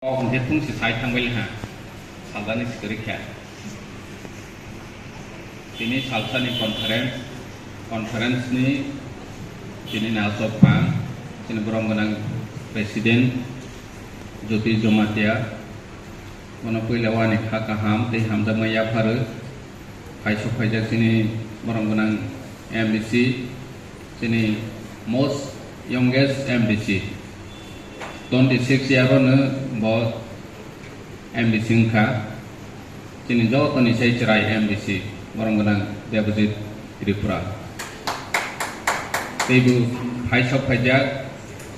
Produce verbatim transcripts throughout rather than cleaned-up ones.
Kok hwnkhe thung se sai thangbai ha, salsa ni sikiri khe. Tini salsa ni conference, conference ni tini nausok phang, tini borom gwnang president Jyoti Jamatia, bono puila wani kha kaham tei hamjakma yapharo. Kaisok phaijak chini borom gwnang M D C, chini most youngest M D C, twenty six year o no bo M D C wngkha, chini joto ni sai chwrai M D C, borom gwnang Debojit Tripura. Teibo kaisok phaijak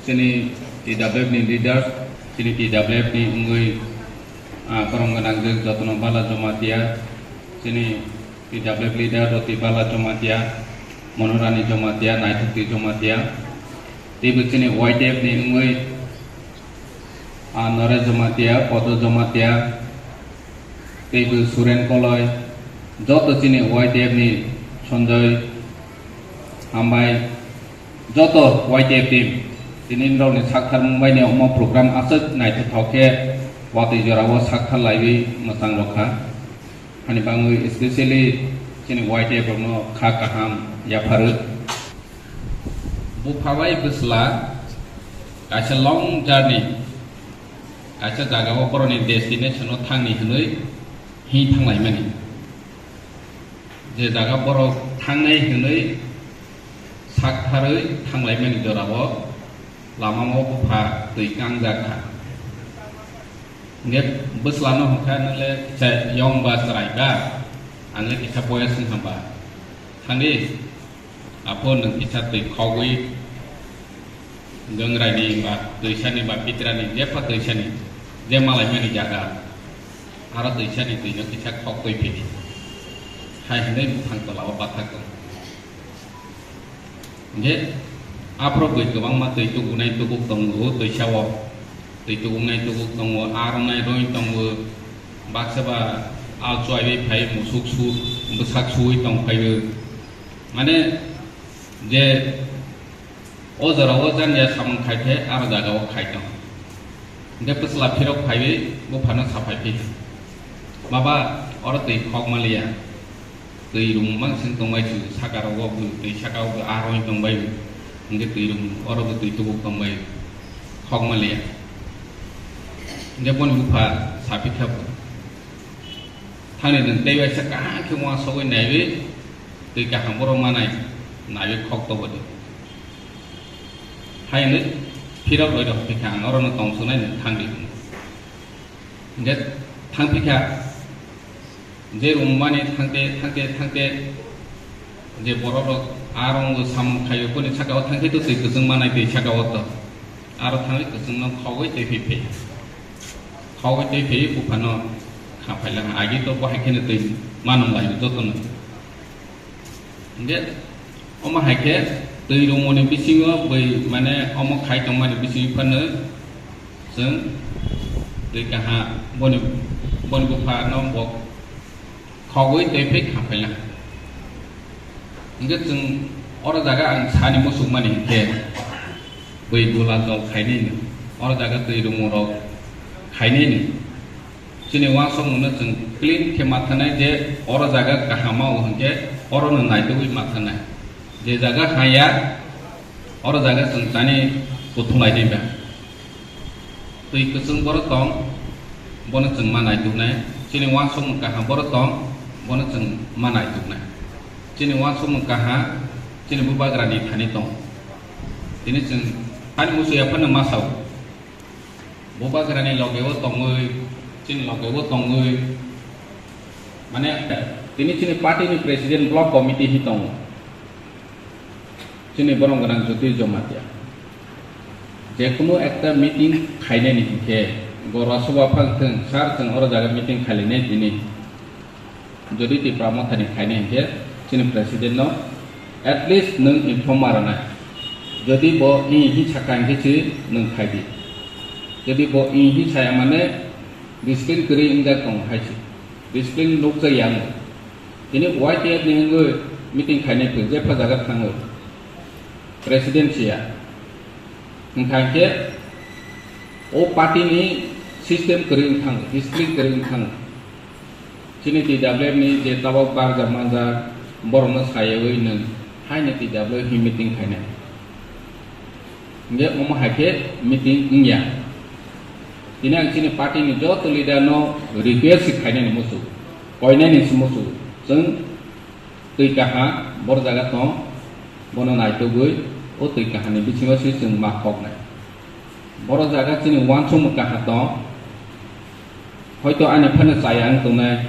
chini T W F ni leaders, chini T W F ni wngwi, ah, borom gwnang Jotono Bala Jamatia, chini T W F leader Roti Bala Jamatia, Monorani Jamatia, Naithokti Jamatia, teibo chini Y T F ni wngwi, ah, Noresh Jamatia, Podo Jamatia, teibo Suren Koloi, joto chini Y T F ni Sanjoy, hambai, joto Y T F team, tini rokni sakthar mungbai ni omo program aswk naithothok khe watwi jorao sakthar laiwi mwchang rokha. Hani bangwi specially chini Y T F rokno kha kaham yapharo. Bupha bai bwsla kaisa long journey, kaisa jagao borokni destination o thangni hwnwi hi thanglaimani. Je jaga borok thangnai hwnwi saktharwi thanglaimani jorao lamao bupha twi kangjak kha. Hingke bwslano hwnkha, "Nwle kisa yong ba chwrai ba, ang le kisa boyas wngkha ba. Thangdi, aphuru nwng kisa twi khogwi, gwngraini ba twisani ba pitrani, jepha twisani, je malaimani jaga, aro twisani twino kisa khok twi phidi," hai hwnwi buphang tolao bathak tongo. Hingke aphuru bui kwbangma twi tubugnai tubuk tongo, twisao twi tubugnai tubuk tongo, arwnai roi tongo, baksa ba al chuaiwi phai musuk su, bwsak suwi tong phaio. Mane je o jorao janiya samung khai khe aro jagao khai tong. Hingke bwsla phirok phaiwi buphano saphai phi, "Baba, oro twi khok maliya. Twi rwng mansing tongbai su, saka rogo bo twi saka o bo aroi tongbai bo. Hingke twi rwng oro bo twi tubuk tongbai, khok maliya." Hingke boni bupha saphi kha bo, "Thangni nwng tei waisa kaham khe uansugwi naiwi twi kaham borok manai naiwi khok tobodi." Hai hwnwi phirok roi rok phi kha, "Ang orono tong sunai, nwng thangdi." Hingke thang phi kha, je rwngmani thangte, thangte, thangte, je borok rok a rwngwi samung khaio, boni saka o thangkhe to twi kwchwng manai twi saka o to. Aro thangwi kwchwngno khogwi twi phi phi. Khogwi twi phi buphano kha phaila, agi to bo hai kheno twi manung laio jotono. Hingke omo hai khe twi rwngmani bisingo bui, mane omo khai tongmani bisingo phano chwng twi kaha boni, boni bupha no bo khogwi twi phai kha phaila. Hingke chwng oro jaga ang sani muchungmani hingke bui gula jol khainai no, oro jaga twi rwngmung rok khainai no. Chini uansukmungno chwng clean khe ma thanai je oro jaga kaham o hwnkhe orono naitugwi ma thanai. Je jaga haya, oro jaga chwng chani kuthum lainai ba. Twi kwchwng borok tong, bono chwng ma naituknai. Chini uansukmung kaham borok tong, bono chwng ma naituknai. Chini uansukmung kaham, chini bubagrani thani tong. Tini chwng ani musuya phano ma sao. Bubagrani logeo tongwi, chini logeo tongwi, mane, tini chini party ni president block committee hi tongo. Chini borom gwnang Jyoti Jamatia. Jekunu ekta meeting khainani hinkhe, Gorwa Soba phang thung, sir, chwng oro jaga meeting khailainai tini. Jodi Tipra Mothani khainai hinkhe chini president no at least nwng inform ma rwnai. Jodi bo i hi saka hinkhe si nwng khai di. Jodi bo i hi saya mane discipline kwrwi wngjak tongo hai si. Discipline nukjak ya wng. Tini Y T F ni wngwi meeting khainai phuru jepha jaga thango. President siya. Hwnkha khe o party ni System kwrwi wngthang, discipline kwrwi wngthang. Chini T W F ni je tabok barjak manjak, borokno sayawi nwng haino T W F ni meeting khainai. Hingke omo hai khe meeting wngya. Tini ang chini party ni joto leader no request se khainani muchung, koinani se muchung, chwng twi kaha boro jaga tong, bono naitugwi o twi kaha ni bisingo se chwng ma khoknai. Boro jaga chini uansukmung kaha tong, hoito ani phano chaya wng tongnai,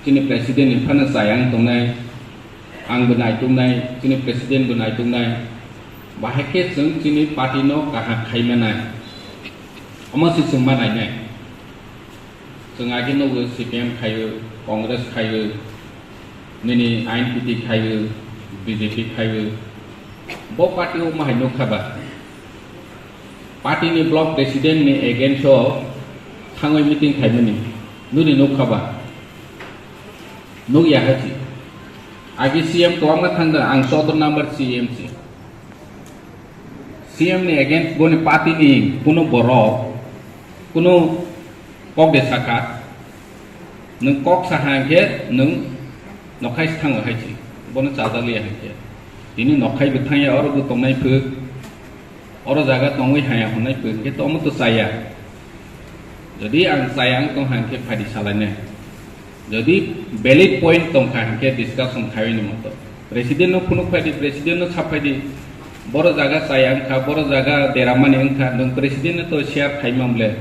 chini president ni phano chaya wng tongnai, ang bo naituknai, chini president bo naituknai, bahai khe chwng chini party no kaham khai manai, omo se chwng ma nainai. Chwng age nugo C P M khaio, Congress khaio, nini I N P T khaio, B J P khaio. Bo party o mahai nukha ba? Party ni block president ni against o thangwi meeting khaimani. Nuni nukha ba? Nukya hai si. Age C M kwbangma thangkha, ang chwddo number C M si. C M ni against boni party ni kuno borok, kuno kok de saka, nwng kok saha hwnkhe nwng nokhai se thango hai si, bono chajakliya hwnkhe. Tini nokhai bo thangya, oro bo tongnai phwk, oro jaga tongwi haya hwnwi phwk hwnkhe to omo to chaya. Jodi ang chaya wng tong hwnkhe phaidi salainai. Jodi valid point tongkha hwnkhe discussion khaiwi ni moto. President no phunuk phaidi, president no saphaidi. Boro jaga chaya wngkha, boro jaga deramani wngkha, nwng president no to share khaimang ble.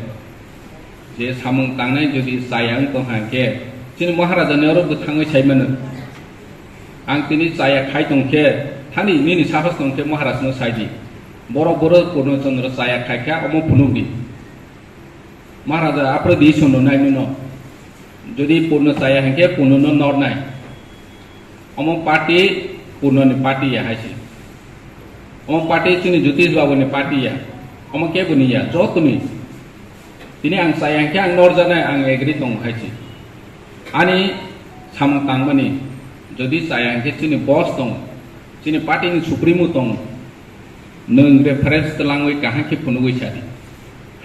Je samung tangnai jodi chaya wng tong hwnkhe, chini Maharaja ni oro bwthangwi saimano. Ang tini chaya khai tongkhe, thani nini sahos tongkhe Maharaj no saidi. Boro boro Purno Chandra chaya khaikha, omo phunukdi. Maharaja, apre di sono nai nuno. Jodi Purno chaya hwnkhe Purno no nornai. Omo party Purno ni party ya hai si. Omo party chini Jyotish Babu ni party ya. Omo kebo ni ya, joto ni. Tini ang chaya hwnkhe ang norjanai, ang agree tongo hai si. Ani samung tangmani, jodi chaya hwnkhe chini boss tongo, chini party ni supremo tongo, nwng reference twlangwi kaham khe phunugwi sadi.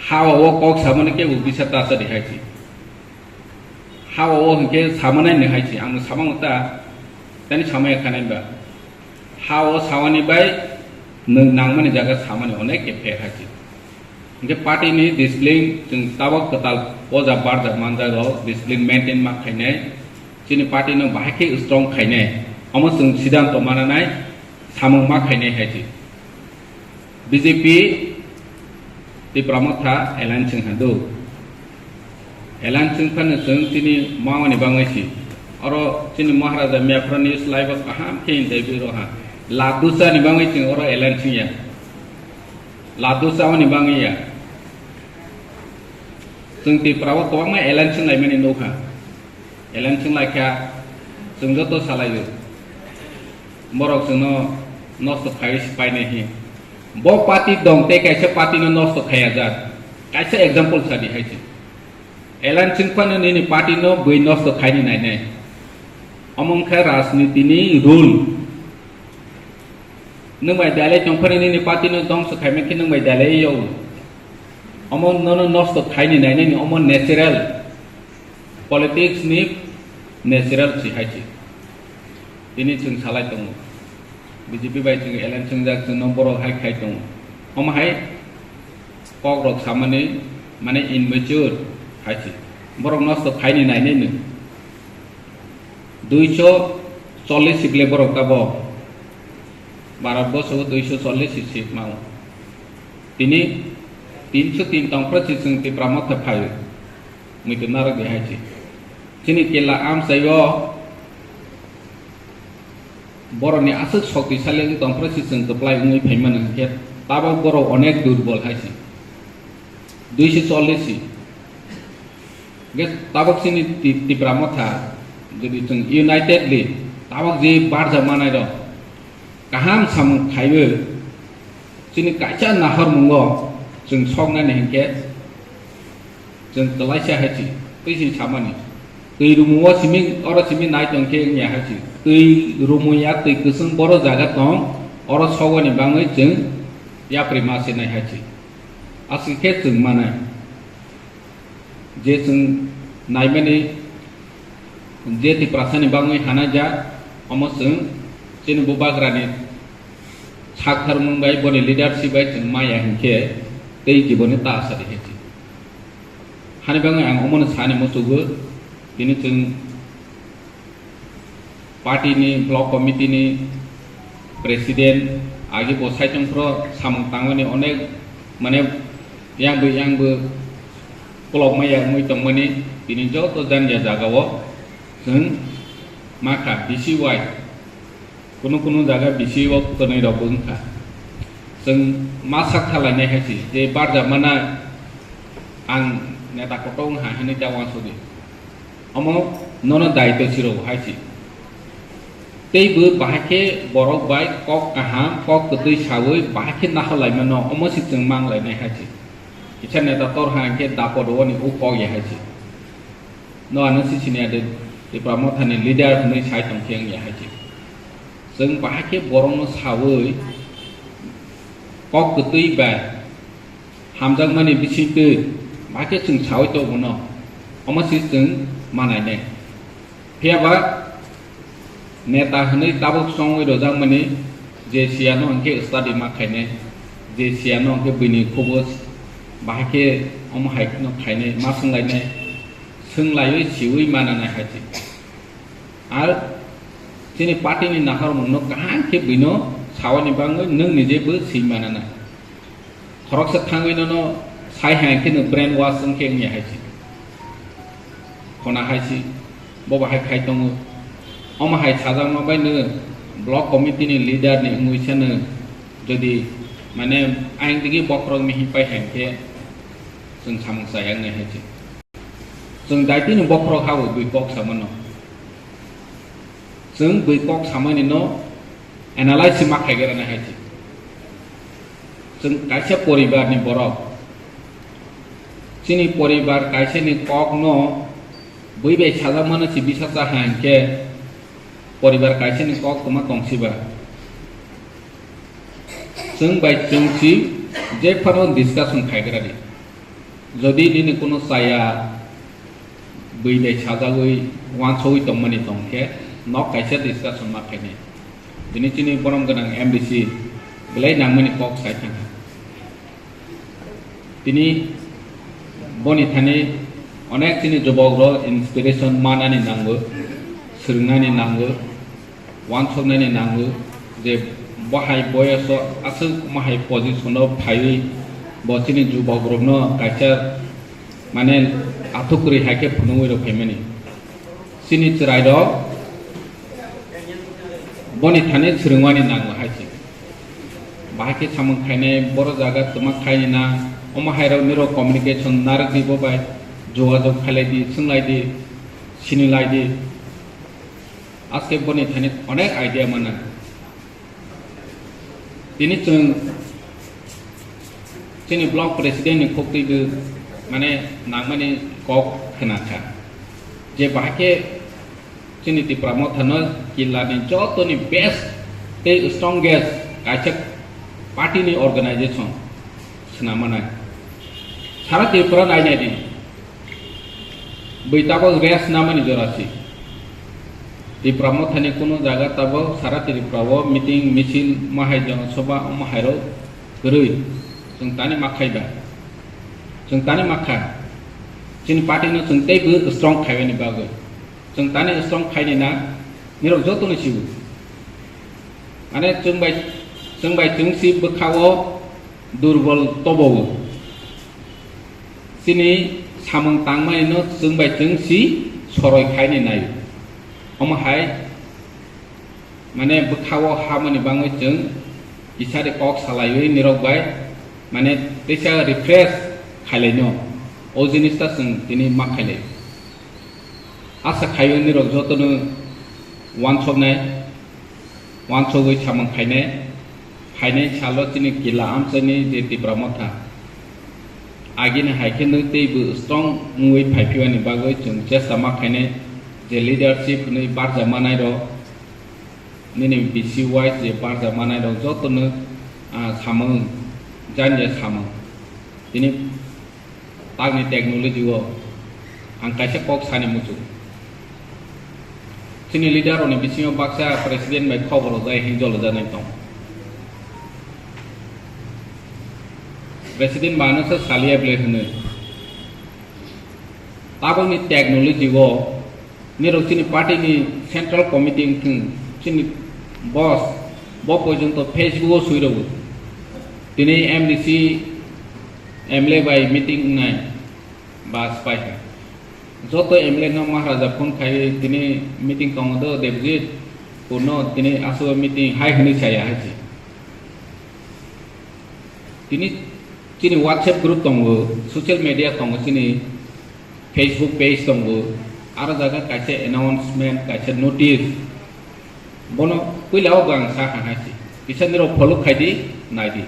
Ha o kok samani kebo bisa ta sadi hai si. Ha o hwnkhe samanai ni hai si, ang samang ta, tani samaya khanai ba. Ha o sawani bai nwng nangmani jaga samani onek khe pher hai si. Hwnkhe party ni discipline chwng tabok kwtal poja barjak manjak rok, discipline maintain ma khainai, chini party no bahai khe strong khainai, omo chwng siddhanto mananai, samung ma khainai hai si. B J P Tipra Motha alliance wng kha do. Alliance wng phano chwng chini mawani bangwi si. Oro chini Maharaja Miyaphra ni slai bo kaham khe interview rw ha. Ladusa ni bangwi chwng oro alliance wng ya. Ladusa oni bangwi ya. Chwng Tipra o kwbangma alliance wng laimani nukha. Alliance wng laikha, chwng joto salaio. Borok chwngno nosto khaiwi se painai hi. Bo party dong tei kaisa party no nosto khaiya jak. Kaisa example sadi hai se. Alliance wng phano nini party no bui nosto khaini nainai. Omo wngkha rajniti ni rule. Nwng bai dalai tongphani nini party no dongso khaimani khe nwng bai dalai yo. Omo nono nosto khaini nainani omo natural. Politics ni natural si hai si. Tini chwng salai tongo. B J P bai chwng alliance wngjak chwngno borok hai khai tongo. Omo hai kok rok samani mane immature hai si. Borok nosto khaini nainai nwng. Duiso chollis si bile borok tabo. Bharat borso o duiso chollis si seat mao. Tini tinso tin tongphra si chwng Tipra Motha phaio. Muitu narwk di hai si. Chini kela amchaio borokni aswk shoktisali wng tongphra si chwng kwplai wngwi phaimani hwnkhe tabok borok onek durbol hai si. Duiso chollis si. Hwnkhe tabok chini Ti-, Tipra Motha, jodi chwng unitedly tabok je barja manai rok kaham samung khaiwi chini kaisa nahormungo chwng soknani hwnkhe chwng kwlaisa hai si, twi si samani. Twi rumumo simi, oro simi nai tongkhe wngya hai si. Twi rumuya, twi kwchwng boro jaga tong, oro sogoni bangwi chwng yapri ma sinai hai si. Aswk khe chwng manai. Je chwng naimani je Tiprasani bagwi hanajak, omo chwng chini bubagrani saktharmung bai boni leadership bai chwng maya hinkhe tei jiboni ta asadi hinsi. Hani bagwi ang omono sani muchugo, tini chwng party ni block committee ni president agi bo saichung phro samung tangmani onek mane yang bo yang bo kolok maya wngwi tongmani tini joto janja jaga o chwng makha B C Y. Kunu kunu jaga B C O kwnwi rok bo wngkha. Chwng ma sak thalainai hai si, je barjak mana ang neta kotor wngha hinwi ta uansukdi. Omo nono daitw siro hai si. Tei bo bahai khe borok bai kok kaham, kok kwtwi sawi bahai khe nahor lai mano, omo si chwng mang lainai hai si. Kisa neta tor ha hwnkhe dapot o ni uk kok ya hai si. No ano si sini ade Tipra Motha ni leader hwnwi sai tong khe wng ya hai si. Chwng bahai khe borokno sawi kok kwtwi bai hamjakmani bisingtwi bahai khe chwng sawi tongo no, omo si chwng manai nai. Phiya ba neta hwnwi tabuk chongwi rojakmani je siyano hwnkhe study ma khainai, je siyano hwnkhe buini khubus bahai khe omo hai no khainai, ma swnglainai, swnglaio siwi mananai hai se. Ar chini party ni naharmung no kaham khe buino sawani bagwi nwng nije bo swi mananai. Khoroksa thangwi nono sai hai khe no brain wash wng khe wngya hai se. Khona hai se, bo bahai khai tongo. Omo hai sajakma bai no block committee ni leader ni wngwi se no jodi mane ayang digi bokhorok mihi pai hai khe chwng samung chaya wngnai hai se. Chwng daitino bokhorok ha bo bui kok samano. Chwng bui kok samani no analyze ma khai gra nai hai se. Chwng kaisa poribar ni borok. Chini poribar kaisa ni kok no bui bai sajak mano si bisa cha hai hwnkhe poribar kaisa ni kok tongma tong si ba. Chwng bai chwng si je phano discussion khai gra di. Jodi nini kuno chaya bui bai sajagwi wansogwi tongmani tongkhe nok kaisa discussion ma khainai. Tini chini borom gwnang M D C belai nangmani kok sai thangkha. Tini boni thani onek chini jubok rok inspiration manani nango, swrwngnani nango. Wansoknani nango je bo hai boyoso aswk omo hai position o phaiwi bo chini jubok rokno kaisa mane athuk kwrwi hai khe phunugwi rw phaimani. Chini chwrai rok boni thani swrwngmani nango hai se. Bahai khe samung khainai, boro jaga twma khaini na, omo hai rok nirok communication narwk di bo bai, jogajog khailai di, swnglaidi, sinilaidi. Aske boni thani onek idea mana. Tini chwng chini block president ni kok twi bo mane nangmani kok khna kha. Je bahai khe chini Tipra Motha no killa ni joto ni best tei strongest kaisa party ni organization swnam manai. Sara Tripura nai nai di. Bui tabok rest namani jora si. Tipra Mothani kuno jaga tabok sara Tripura o meeting, misil, mahai, jonosobha, omo hairo kwrwi. Chwng tani ma khai ba? Chwng tani ma kha? Chini party no chwng tei bo strong khaibani bagwi. Chwng tani strong khaini na, nirok joto no sibu. Mane chwng bai, chwng bai chwng si bwkha o durbol tobo o. Chini samung tangmani no chwng bai chwng si soroi khaini nai. Omo hai mane bwkha o hamani bangwi chwng kisa de kok salaiwi nirok bai mane teisa refresh khailai no. O jinis ta chwng tini ma khailai. Asa khaio nirok jotono wansoknai, wansogwi samung khainai, phainai salo chini kila amchaini je Tipra Motha. Agini hai khe nwng teibo strong wngwi phaiphiyani bagwi chwng chesta ma khainai je leadership hwnwi barja manairok, nini B C Y je barja manairok jotono, ah, samung, janja samung. Tini Takni technology o Ang kaisa kok sani muchung. Chini leader rokni bisingo baksa president bai khobor rwjak, hinjol rwjaknai tong. President ba ano se saliya ble hwnwi. Tabokni technology o nirok chini party ni central committee wngthung, chini boss bo porjonto Facebook o swi rwgo. Tini M D C, M L A bai meeting wngnai. Bas pai kha. Joto M L A no Maharaja phone khai tini meeting tongo do Debjit, kuno tini aswk meeting hai hwnwi saya hai se. Tini chini WhatsApp group tongo, social media tongo, chini Facebook page tongo, aro jaga kaisa announcement, kaisa notice. Bono puila o bo ang sa kha hai se. Kisa nirok follow khai di, nai di.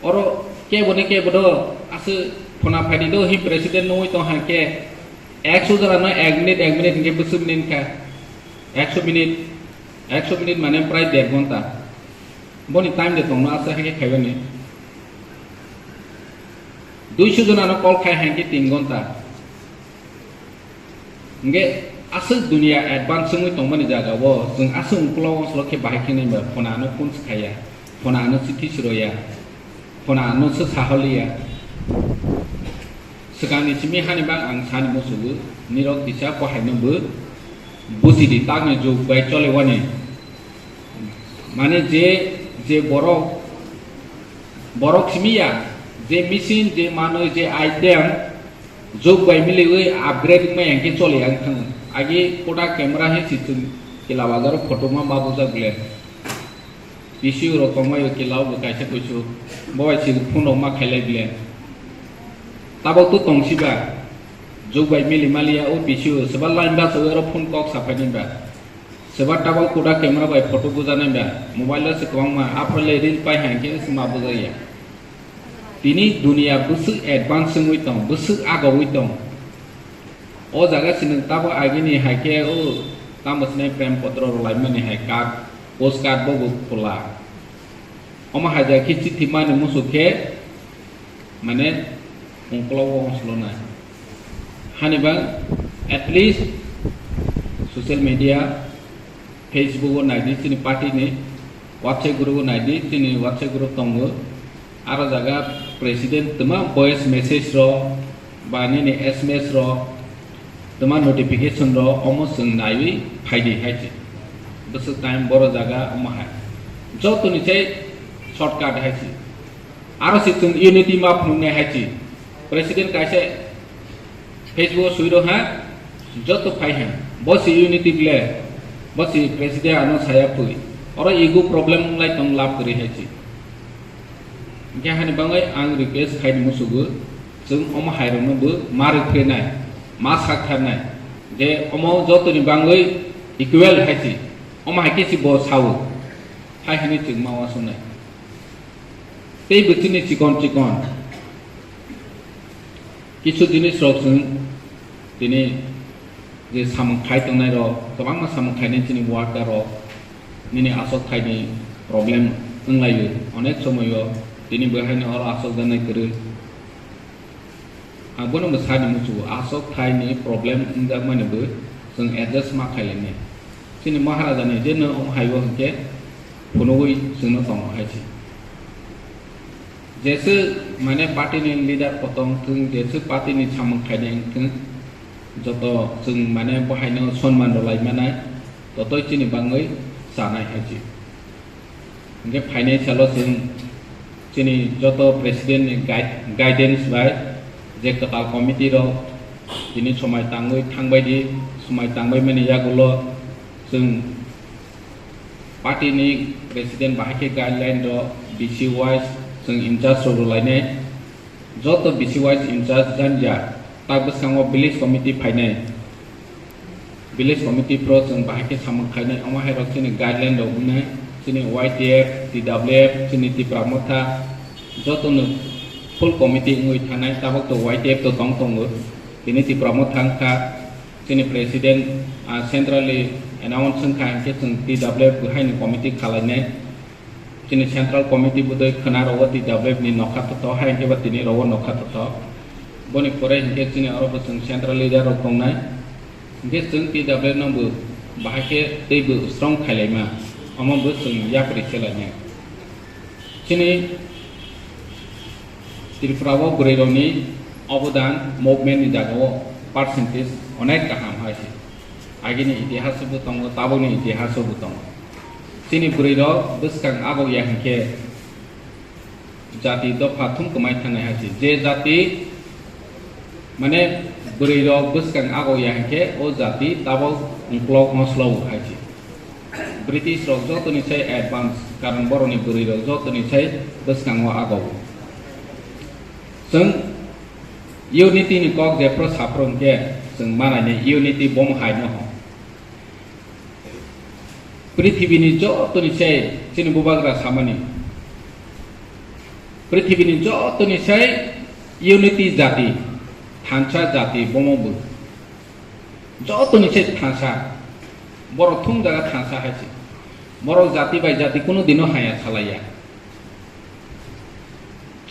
Oro kebo ni kebo do aswk phona phaidi do hi president nungwi tong hai khe ekso jora no ek minute, ek minute hinkhe bwswk minute kha. Ekso minute, ekso minute mane prai der ghonta. Boni time de tongno aswk hai khe khaibani. Duiso jona no call khai hai khe tin ghonta. Hingke aswk dunia advance wngwi tongmani jaga o chwng aswk ukolog ukolog khe bahai khe nai ba phone ano phone swkaiya, phone ano chithi swroya, phone ano se saholiya. Swkangni simi hani bang ang sani musugo, nirok kisa kohaino bo busi di, tamni jug bai cholewani. Mane je, je borok, borok simi ya, je machine, je manwi, je item, jug bai miliwi upgrade wngmai hingke choli ang thang. Agi koda camera he si chwng kila bazar o photo ma babujak ble. P C O rok tongmai o kila o bo kaisa kuisu. Bo bai si phone rok ma khailai ble. Tabok to tong si ba. Jug bai mili maliya o P C O. Seba line ba so ero phone kok saphai ni ba. Seba tabok koda camera bai photo bujanai ba. Mobile o se kwbangma. Aphro le reel pai hingke se ma bujaya. Tini dunia bwswk advance wngwi tong, bwswk agogwi tong. O jaga se nwng tabo agini hai khe o tamo sinai prem potro rwlaimani hai card, post card bo bo khula. Omo hai jaga khe chithi mani muchuk khe mane ungkologo ongsolonai. Hani bang at least social media, Facebook o naidi chini party ni, WhatsApp group o naidi chini WhatsApp group tongo. Aro jaga president twma voice message rok ba nini S M S rok twma notification rok omo chwng naiwi phaidi hai se. Bwswk time boro jaga omo hai. Joto ni chai shortcut hai se. Aro se chwng unity ma phunuknai hai se. President kaisa Facebook o swi rw ha, joto phai ha. Bo si unity ble, bo si president ano saya pui. Oro ego problem wng lai tong lab kwrwi hai si. Hingke hani bangwi ang request khai ni musugo, chwng omo hai rokno bo ma rwkhe nai, ma sak thar nai. Je omo joto ni bangwi equal hai si. Omo hai khe si bo sao. Hai hwnwi chwng ma uansuknai. Tei bo chini chikon chikon kisu jinis rok chwng tini je samung khai tongnai rok, kwbangma samung khainai chini worker rok nini aswk thaini problem wnglaio. Onek somoio tini bo haino oro aswk janai kwrwi. Ang bono bo sani muchungo, aswk thaini problem wngjakmani bo chwng adjust ma khailani. Chini Maharaja ni je no omo haibo hwnkhe phunugwi chwngno tongo hai se. Jeswk mane party ni leader kotor wngthwng, jeswk party ni samung khainai wngthwng, joto chwng mane bo haino sonman rwlai manai, totoi chini bangwi chanai hai se. Hingke phainai salo chwng chini joto president ni guide-, guidance bai je kwtal committee rok tini somai tangwi thangbai di, somai tangbai mani yagulo chwng party ni president bahai khe guideline rok D C wise chwng in charge rok rwlainai. Joto B C wise in charge janja, tak bwskango village committee phainai. Village committee pro chwng bahai khe samung khainai, omo hai rok chini guideline rok wngnai, chini Y T F, T W F, chini Tipra Motha, joto no full committee wngwi thanai, tabok to Y T F to tong tongo, tini Tipra Motha wngkha, chini president, ah, centrally announce wngkha, hinkhe chwng T W F bo haino committee khalainai. Chini central committee budoi khwna rogo T W F ni nokha toto, hai khe ba tini rogo nokha toto. Boni pore hinkhe chini oro bo chwng central leader rok tongnai. Hinkhe chwng T W no bo bahai khe tei bo strong khailaima, omo bo chwng yapri khe lainai. Chini Tripura o bwrwi rokni obodan movement ni jaga o percentage onek kaham hai se. Agini itihas bo tongo, tabukni itihas bo tongo. Chini bwrwi rok bwskang abok ya hinkhe jati dopha thum kwmai thangnai hai se. Je jati, mane, bwrwi rok bwskang ago ya hinkhe o jati tabok ungklok moslo hai se. British rok jotoni sai advance, karon boroni bwrwi rok jotoni sai bwskango ago. Chwng unity ni kok jephru saphru hinkhe chwng manai ni unity bom hai no ho. Prithibini jotoni sai chini bubagra samani. Prithibini jotoni sai unity jati, thansa jati bomo bo. Jotoni sai thansa. Borok thung jaga thansa hai se. Borok jati bai jati kunu dino haya salaiya.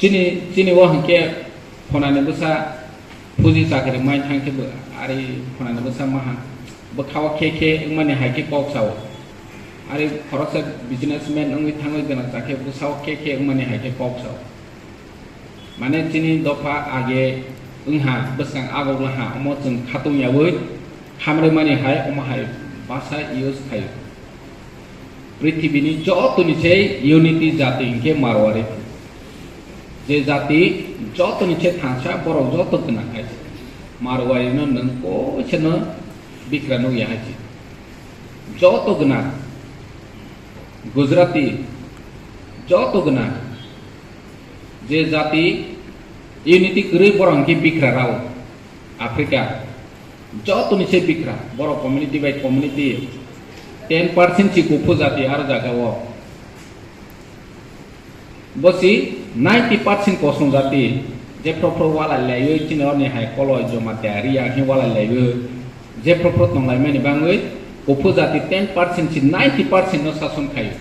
Chini, chini o hinkhe phonani bwsa phuji chakri mai thang khe bo ari phonani bwsa maha. Bwkhao khe khe wngmani hai khe kok sao. Ari khoroksa businessman wngwi thangwi gwnang cha khe bwsao khe khe wngmani hai khe kok sao. Mane chini dopha age wngha bwskang agogla ha omo chwng khatung yaui hamrwmani hai omo hai basa use khaio. Prithibini jotoni sai unity jati hinkhe Marwari. Je jati jotoni sai thansa borok joto gwnang hai se. Marwari no nwng koisano bikra nukya hai se. Joto gwnang. Gujarati joto gwnang. Je jati unity kwrwi borok hinkhe bikra rao. Africa. Jotoni se bikra, borok community bai community ten percent si kuphu jati aro jaga o. Bosi ninety percent kosong jati, jephru phru walai laiwi chini orni hai koloi joma tayari ya khe walai laiwi, jephru phru tonglai mani bangwi kuphu jati ten percent si ninety percent no sason khaio.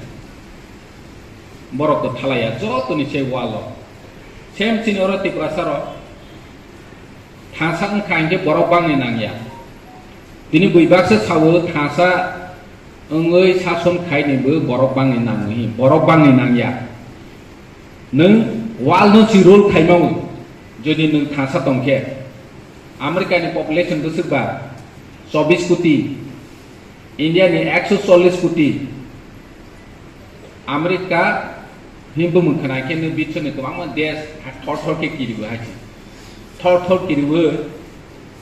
Borok kwthalaiya jotoni se walo. Same chini oro Tiprasa rok. Thangsa wngkha hinkhe borok bangni nangya. Tini bui baksa sao thangsa wngwi sason khaini bo borok bangni nangwi, borok bangni nangya. Nwng world no si rule khaimawi, jodi nwng thangsa tongkhe. America ni population bwswk ba chobbish koti, India ni ekso chollish koti. America himbo mung khna khe nw bichoni kwbangma desh ha thor thor khe kiribo hai se. Thor thor kiribo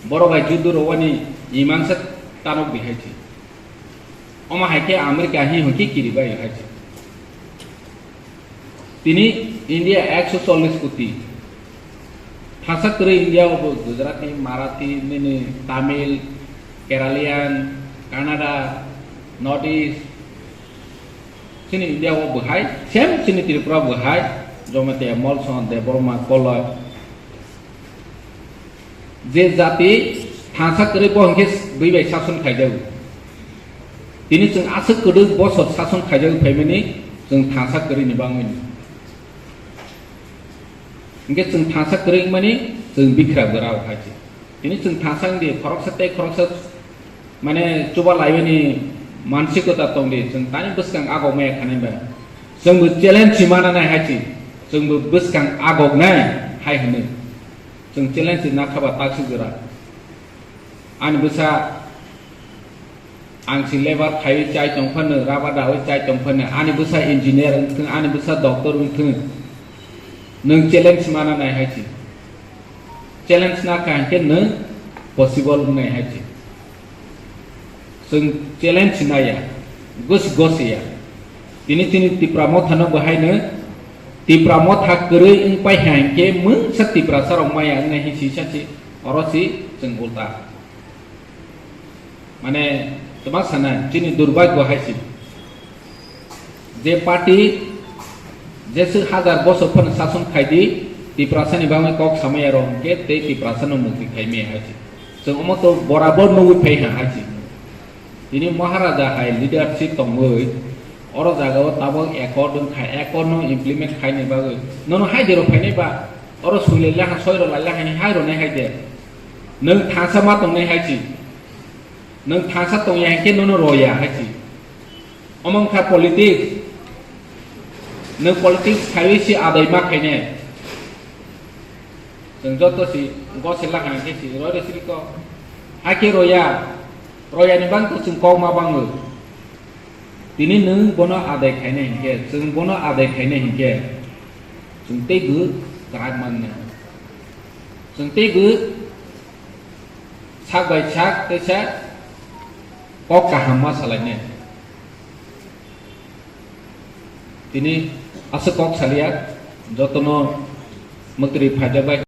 borok bai judu rowani imangsa tanok di hai se. Omo hai khe America hi hwn khe kiribai hai se. Tini India ekso chollish koti. Thasa kwrwi India o bo Gujarati, Marathi, nini Tamil, Keralian, Kannada, North East, chini India o bwhai, same chini Tripura bwhai, Jamatia, Molson, Debbarma, Koloi. Je jati thansa kwrwi bo hinkhe bui bai sason khaijago. Tini chwng aswk kwrwi bosor sason khaijago phaimani chwng thansa kwrwini bangwi. Hinkhe chwng thansa kwrwi wngmani chwng bikra bwrao hai se. Tini chwng thansa wngdi khoroksa tei khoroksa mane chuba laiwini mansikota tongdi, chwng tani bwskang agok maya khanai ba. Chwngbo challenge si mana nai hai se, chwngbo bwskang agok nai hai hwnwi. Chwng challenge si nakha ba taksuk jora. Ani bwsa ang si labour khaiwi chai tong phano, rubber dawi chai tong phano, ani bwsa engineer wng thung, ani bwsa doctor wng thung. Nwng challenge mana nai hai se. Challenge na kha hinkhe nwng possible wngnai hai se. Chwng challenge naiya, gos gosiya. Tini chini Tipra Motha no bo haino Tipra Motha kwrwi wng pai ha hinkhe mungsa Tiprasa rok maya wngnai hinwi sisa se, oro se chwng ulta. Mane, twma sana, chini durbagyo hai se. Je party, jeswk hajar bosor phano sason khaidi, Tiprasani bagwi kok samaya rok hwnkhe tei Tiprasano mukti khaimaya hai se. Chwng omo to borabor nugwi phai ha hai se. Tini Maharaja hai leadership tongwi, oro jagao tabok accord wngkha, accord no implement khaini bagwi. Nono hai dero phainai ba? Oro sui lai laha, soi rw lai laha, hai rw nai hai de. Nwng thangsa ma tong nai hai si. Nwng thangsa tong ya hinkhe nono rw ya hai si. Omo wngkha politics. Nwng politics khaiwi si adai ma khainai. Chwng joto si gose laha hinkhe si rw rw siri ko. Hakhe rw ya. Rw ya ni bang to chwng kok ma bango. Tini nwng bono adai khainai hinkhe, chwng bono adai khainai hinkhe, chwng teibo kwrak mannai. Chwng teibo sak bai sak teisa kok kaham ma salainai. Tini aswk kok salia, jotono mwtwrwi phaijak bai.